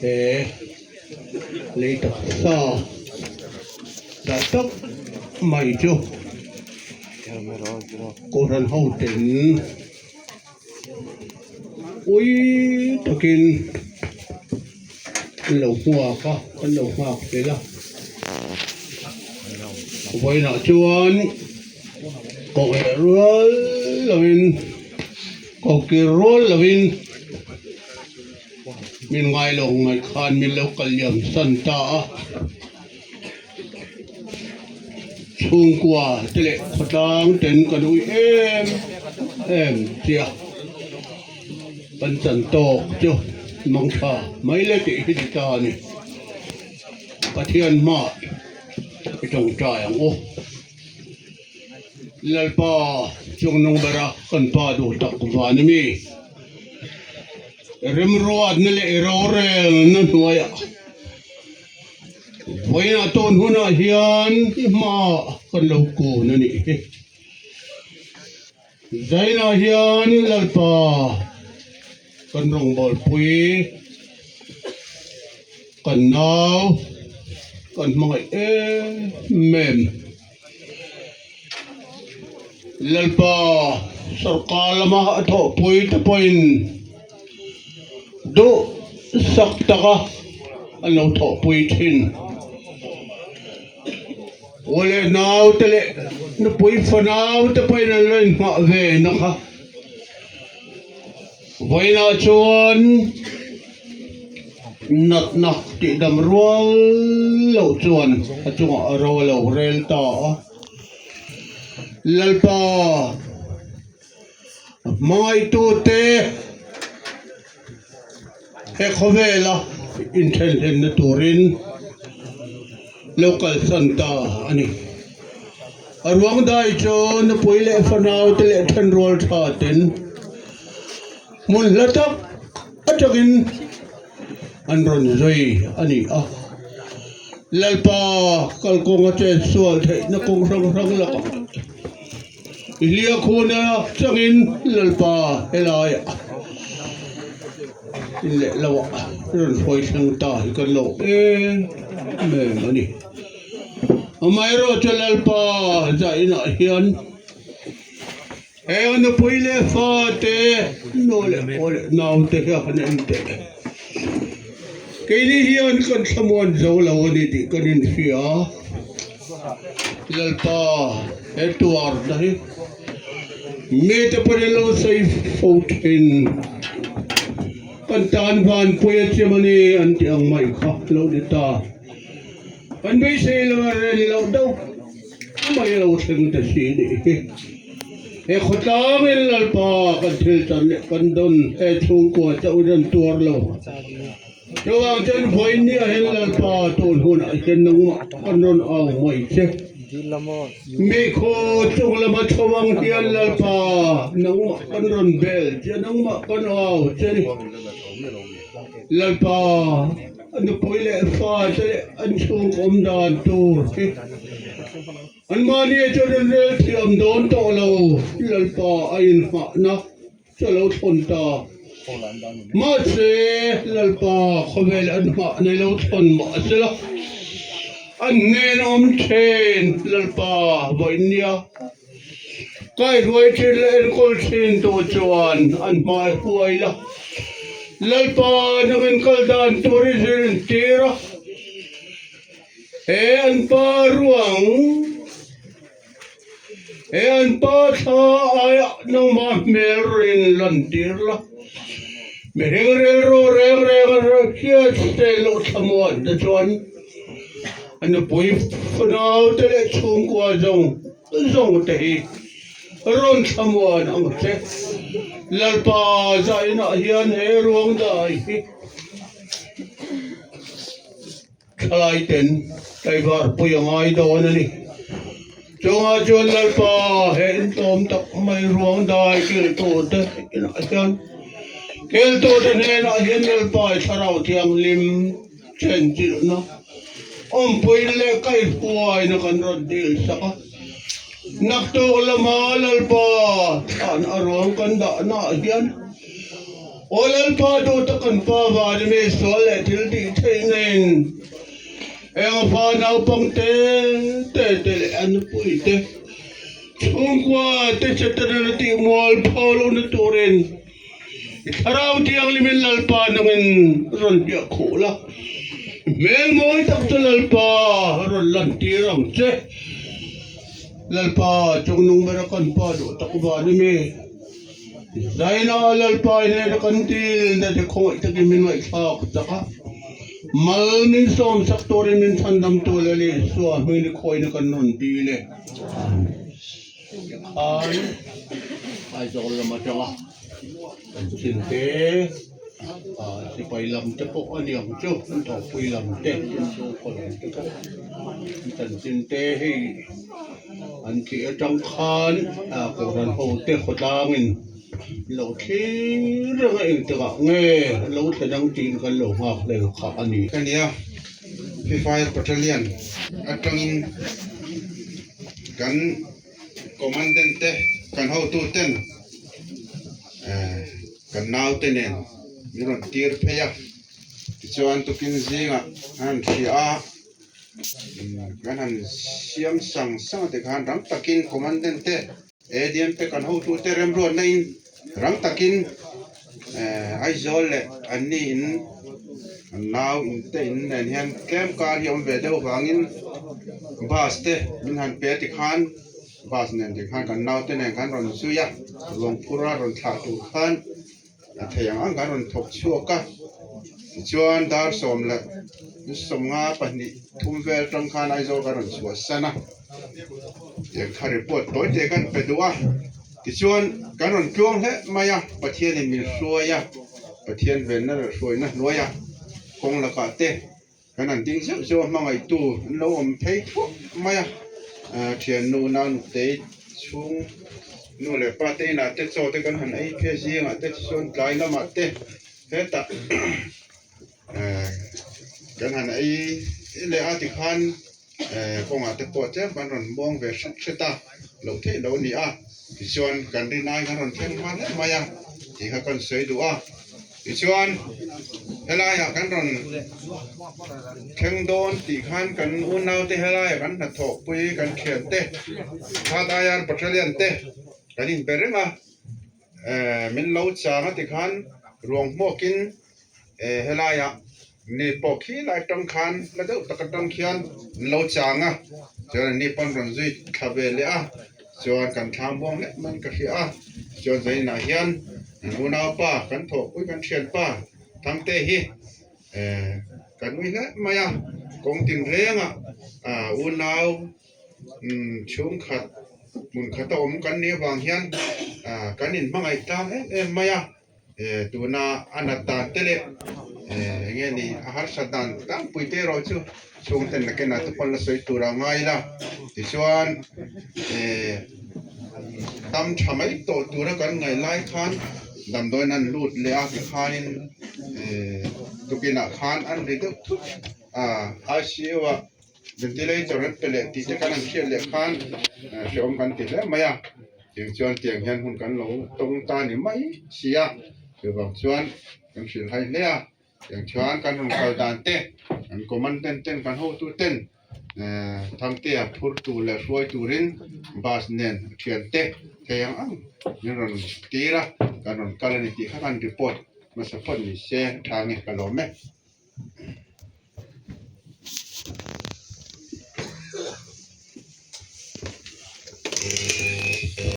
He lei taksa dah tak mai chu Kohhran ho ten ui takin an lo nghak a an lo nghak tel a vawiinah chuan koh leh rual lovin koh kir rual lovin. Min ngai lo ngaih khan min lo kal liam san ta a, chhungkua te leh khawtlang ten kan ui em em tia kan chan tawk chu mang tha mai le tih hi ti ta a ni. Pathian hmaah i tawngtai ang u. Lalpa chungnung bera kan pa duh tak van a mi. Remruatna leh rorelna hnuaiah vawiinah tawn hunah hian i hmaah kan lo kun a nih hi. Zainah hian Lalpa kan rawngbawlpui, kan nau, kan hmangaih em em. Lalpa sorkar lama a thawhpui te pawhin duh sak taka an lo thawhpui thin. Aw leh nau te leh nupui fanau te pawhin an lo inhmah ve na kha. Vawiinah chuan natna tihdam rual loh chuan a chungah a ro a lo rel ta a. Lalpa hmangaitute he khawvela inthenhlenna turin lo kalsan ta a ni. A ruang dai chu nupui leh fanau te leh thenrual tha ten hmun hla tak atangin an rawn zui a ni a. Lalpa kalkawnga chet sual theihna kawng hrang hrang lakah i hliah khuna changin Lalpa helaiah in leh lohah rawn hruai thleng ta hi kan lo em em a ni. Amaherawhchu Lalpa zainah hian heng nupui leh fate nu leh paw leh naute hi a han en teh. Keini hian kan thlamuan zo lo a ni tih kan inhria. Lalpa he tuarna hi mite pawn an lo sawi fo thin. Kan tan vanpui a chim a ni an tih ang mai kha lo ni ta. Kan beisei lo a rel loh deuh mai a lo thleng ta si nih hi. He khawtlangin Lalpa kan thil chan leh kan dawn he chhungkua chauhin an tuar lo. Chuvang chuan vawiin ni ah hian Lalpa tun hunah hian nangmah kan rawn au mai che. Mi khaw chung lama chhovang hian Lalpa nangmah kan rawn bel che, nangmah kan au che ni. Lalpa. A nupui leh fate leh an chhungkawm dan tur hi anmahni chuan an rel thiam dawn tawh lo. Lalpa a inhmahna chu a lo thawn ta. Mahse, Lalpa khawvel an hmahna i lo thawn mahsela, an hnen awm thin Lalpa vawiin nia Kaihruai thin leh enkawl thin tu chuan an hmai huai la, Lalpa nangin kal dan tur i zir intir a, he an pa ruang, he an pa thla aiah nangmah hmel rin lantir la, mihring rilru reng reng a hriat te loh thlamuan te chuan a nupui fanau te leh chhungkua zawng zawng te hi rawn thlamuan ang che. Lalpa zainah hian he ruang dai hi thalai ten tlaivar pui a ngai dawn a ni. Chungah chuan Lalpa he intlawm tak mai ruang dai kiltu te inah hian kiltu te hnenah hian Lalpa i thlarau thianghlim Chen chilhna awmpuina leh kaihhuaina kan rawn dil sak a, naktuk lama Lalpa thlan a ruang kan dahnaah hian. Aw Lalpa duh tak kan Pa van i mi sual leh thil tih theih nen eng a fa naupang te te te leh a nupui te chhungkua te Setanan a tih mual pho lohna turin i Thlarau Thianghlimin Lalpa nangin rawn hliah khuh la, hmel mawi tak chu Lalpa rawn lantir ang che. Lalpa chungnung bera kan Pa duh tak van i mi. Zaina Lalpa i hnena kan dil na te khawngaih takin min ngaihthlak chak a, mal min sawm sak turin min chhandam tu Lal Isua hming ni khawina kan rawn dil e. Tikhan Aizawl lam atanga kan chin te, sipai lam te pawh a ni ang chu, an thawhpui lam te, chhungkaw lam te pawh an chanchin te hei. An tih atang khan Kohhran hote khawtlangin lo thlir reng a engtikah nge lo thlen ang tiin kan lo nghak hlel kha a ni. Ka nia, Free Fire Battalion atangin kan Commandant te, kan hotu ten kan naute nen min rawn tir phei a, tichuan tukin zingah an han hria a. Kan han siam sang sang a tikhan rang takin commandant te ADM te kan hotu te remruatna in rang takin Aizawl leh anni in an nau in te in nen hian tlem kar hi a awm ve deuh vangin bus te min han pe a tikhan bus nen tikhan kan nau te nen kan rawn zui a ruang phur a rawn thlah tur khan. A thei ang ang kan rawn thawk chhuak a, tichuan dar sawm leh sawmnga pahnih thum vel tang khan Aizawl kan rawn chhuah san a, tiang kha report tawi te kan pe duh a, tichuan kan rawn tluang hle mai a, Pathianin min hruai a, Pathian venna leh hruaina hnuai a kawng lakah te kan han ding zeuh zeuh a, hmangaihtu an lo awm phei thuah mai a, thiannu Nanutei chhung nu leh pa te inah te chaw te kan han ei phei a zingah te chuan tlai lamah te hetah kan han ei leh a tikhan kawngah te pawh tlem kan rawn muang ve hret hret a loh theih loh a ni a tichuan kan rin ai kan rawn thleng hma hle mai a tih kha kan sawi duh a. Tichuan, helaiah kan rawn thleng dawn tih khan kan unaute helaiah kan hnathawhpui kan thiante Third IR Battalion te kan inbe reng a, min lo chang a tikhan ruang hmuakin helaiah ni pawh khi lai tang khan la deuh tak atang khian an lo chang a, chuan an ni pawn rawn zui thla ve leh a, chuan kan thlam buang hlek mai in ka hria a, chuan zaninah hian Kan unaupa, kan thawhpui, kan thianpa Thangte hi kan ui hle mai a, kawng tinrengah unau chhungkhat hmun khata awm kan nih avang hian kan inhmangaih tlang em em mai a, tuna a nat dan te leh eng nge ni a harsat dan tlangpui te erawh chu chhungten nakinah te pawn la sawi tur a ngai la, tichuan. Tam tha mai tawh tura kan ngaih lai khan damdawiin an lut leh a tikhanin tukinah khan an ri deuh thut a ICU ah ventilator an pe leh tih te kan han hriat leh khan hrehawm kan ti hle mai a tiang chuan tiang hian hun kan lo tawng ta ni mai si a chuvang chuan kan hrilh hai hle a tiang chuan kan rawn kal dan te kan commandant ten kan hotu ten. Thangtea phur tur leh hruai turin bus nen a thiante thei ang ang min rawn tir a, kan rawn kal a ni tih kha kan report hmasa phawt ni se tha nge ka lawm e.